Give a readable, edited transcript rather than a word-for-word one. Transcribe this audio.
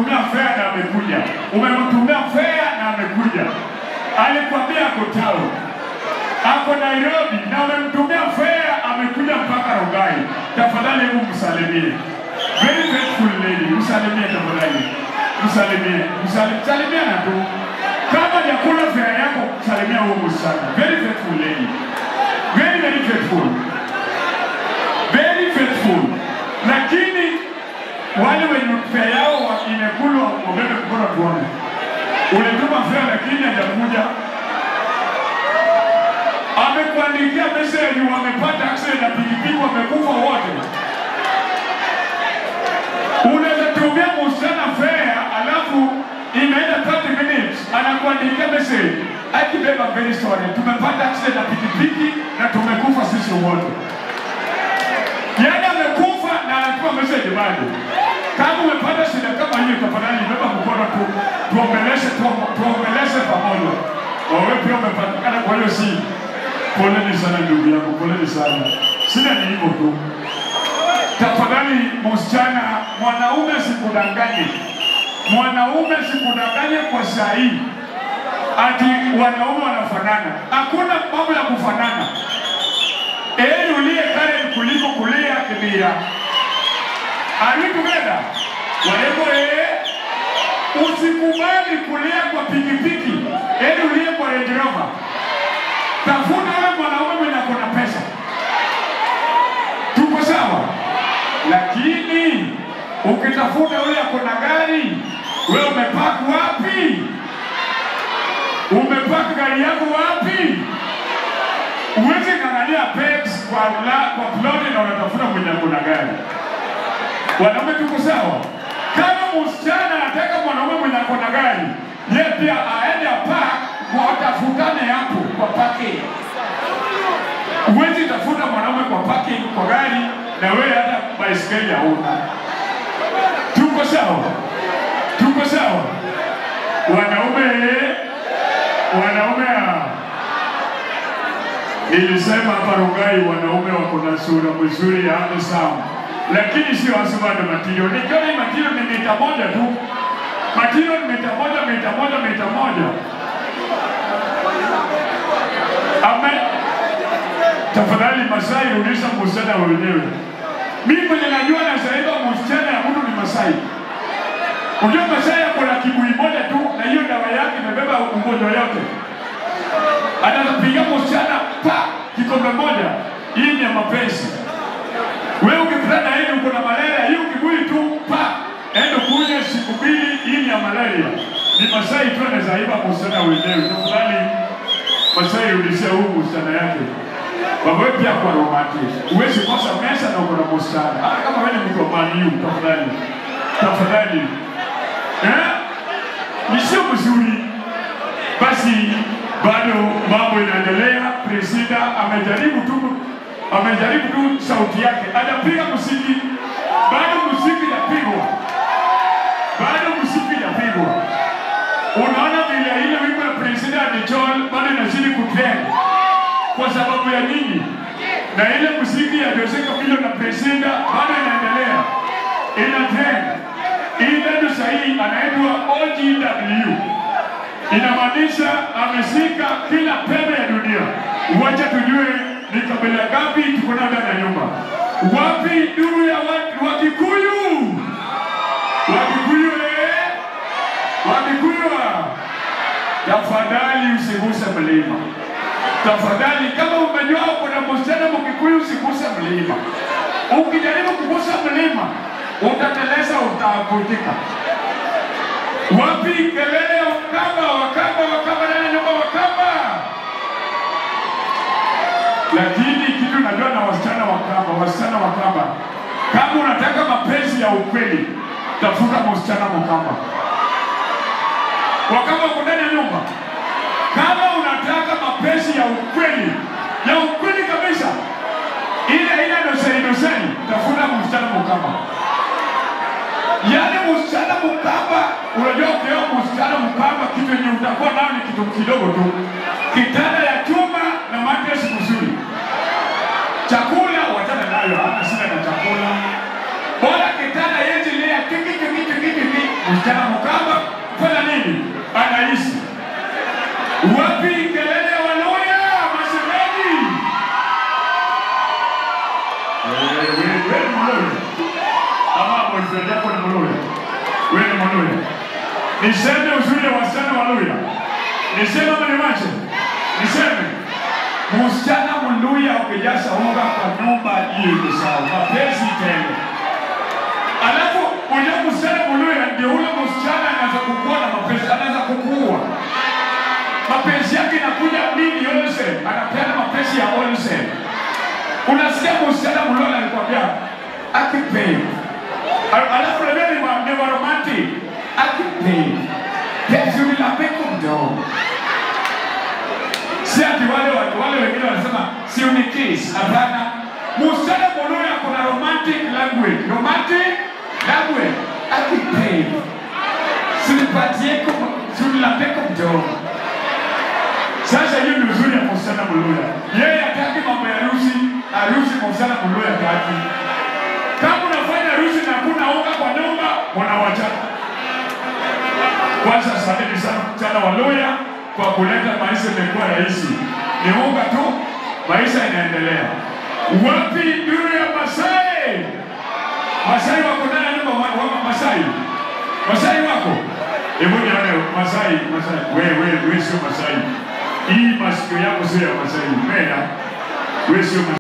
Umemtumia fare na amekuja. Umemtumia fare na amekuja. Alikwambia ako town, ako Nairobi na umemtumia fare, amekuja mpaka Rongai. Tafadhali hebu msalimie. Very grateful lady, msalimie tafadhali. Msalimie, msalimie na tu. Kama jakula fare yako, salimia huyo msichana. Very grateful lady. Very very faithful. Very faithful. Lakini wale wenye fare yao imekulwa wabebe mkono tuone. Ulituma fare lakini hajakuja. Amekuandikia message, wamepata accident na pikipiki, wamekufa wote. Unaweza tumia msichana fare alafu imeenda 30 minutes anakuandikia message, akibeba very sorry, tumepata accident na pikipiki na tumekufa sisi wote. Yaani amekufa na anatuma message bado. Kama umepata shida kama hiyo, tafadhali beba mkono tu, tuombeleze, tuombeleze pamoja. Wewe pia umepatikana kwa hiyo si. Poleni sana ndugu yangu, poleni sana. Sina ni hivyo tu. Tafadhali msichana, mwanaume sikudanganye. Mwanaume sikudanganye kwa saa hii ati wanaume wanafanana. Hakuna mambo ya kufanana. Heri ulie Karen kuliko kulia Kibira. Are we together? Warembo usikubali kulia kwa pikipiki. Heri ulie kwa Range Rover. Tafuta wewe mwanaume mwenye ako na pesa. Tuko sawa? Lakini ukitafuta yule ako na gari, wewe umepaki wapi? Umepaki gari yako wapi? Uweze kuangalia pegs kwa plot na unatafuta mwenye ako na gari. Wanaume tuko sawa? Kama msichana anataka mwanaume mwenye ako na gari, yeye pia aende park, watafutane hapo kwa parking. Uwezi tafuta mwanaume kwa parking kwa gari na wewe hata baiskeli hauna. Tuko sawa? Tuko sawa? Wanaume, wanaume, nilisema hapa Rongai wanaume wako na sura mzuri ya handsome, lakini sio husband material. Nikiona hii material ni mita moja tu. Material ni mita moja, mita moja, mita moja. Amen. Tafadhali Masai, rudisha msichana wenyewe. Mimi mwenye najua na saiba msichana ya mtu ni Masai. Unajua Masai ako na kibuyu moja tu na hiyo dawa yake imebeba ugonjwa yote. Anapiga msichana pa kikombe moja. Hii ni ya mapenzi. Wewe ukipenda hili uko na malaria, hiyo kibuyu tu pa endo kunywa siku mbili, hii ni ya malaria. Ni Masai tu anaweza iba msichana wenyewe. Tafadhali Masai, rudishia huyu msichana yake. Baba pia kwa romantic. Huwezi kosa mesa na uko na msichana. Hata kama wewe ni mtu wa Man U, tafadhali. Tafadhali. Ni sio mzuri. Basi bado mambo inaendelea. Presida amejaribu tu sauti yake. Anapiga muziki. Bado muziki inapigwa. Bado muziki inapigwa. Unaona vile ile wimbo ya Presida ni John bado inazidi kutrend. Kwa sababu ya nini? Na ile muziki ya Jose Camilo na Presida bado inaendelea. Ina trend. Ile ndio sahihi anaitwa OGW. Inamaanisha ameshika kila pembe ya dunia. Wacha tujue ni kabila gapi tuko nayo ndani ya nyumba. Wapi duru ya Wakikuyu? Wakikuyu Wakikuyu. Tafadhali usiguse mlima. Tafadhali kama umejua kuna msichana Mkikuyu usiguse mlima. Ukijaribu kugusa mlima utateleza, utaanguka. Wapi kelele Wakamba, Wakamba, Wakamba ndani nyumba Wakamba. Lakini kitu najua na wasichana Wakamba, wasichana Wakamba, kama unataka mapenzi ya ukweli, tafuta msichana Mkamba. Wakamba uko ndani ya nyumba. Kama unataka mapenzi ya ukweli kabisa, ile ile dosari dosari, tafuta msichana Mkamba. Yaani msichana Mkamba, unajua ukioa msichana Mkamba kitu yenye utakuwa nayo ni kitu kidogo tu. Kitanda ya chuma na mattress mzuri. Chakula wachana nayo, hana shida na chakula. Bora kitanda yetu ile ya tiki tiki tiki tiki, Msichana Mkamba fanya nini? Anaishi. Wapi kelele ya Waluya mashemeji? Wewe ni Mluya. Ama boyfriend yako ni Mluya. Wewe ni Mluya. Niseme uzuri wa wasichana Waluya. Niseme ama niwache? Niseme. Msichana Mluya ukijaza unga kwa nyumba hiyo ni sawa. Mapenzi tele. Alafu ule msichana Mluya ndio ule msichana anaweza kukua na mapenzi, anaweza kukua. Mapenzi yake inakuja mingi wholesale, anapeana mapenzi ya wholesale. Unasikia msichana Mluya anakuambia akipay. Alafu leo ni romantic. Akipay. Penzi unilapeko mdomo. Si ati wale wengine wanasema si unikiss, hapana. Msichana Mluya kuna romantic language. Romantic language. Akipay. Sinipatie sunilapeko mdomo. Sasa hiyo ni uzuri ya msichana Mluya. Yeye hataki mambo ya harusi, harusi msichana Mluya hataki. Kama unafanya harusi na kuna unga kwa nyumba, unawachana. Kwanza asanteni sana msichana wa Luya kwa kuleta maisha imekuwa rahisi. Ni unga tu, maisha inaendelea. Wapi duru ya Masai? Masai wako ndani ya nyumba wa Masai. Masai wako? Hebu nione Masai, Masai. Wewe sio Masai. Hii masikio yako sio ya Masai. Mena, wewe sio Masai.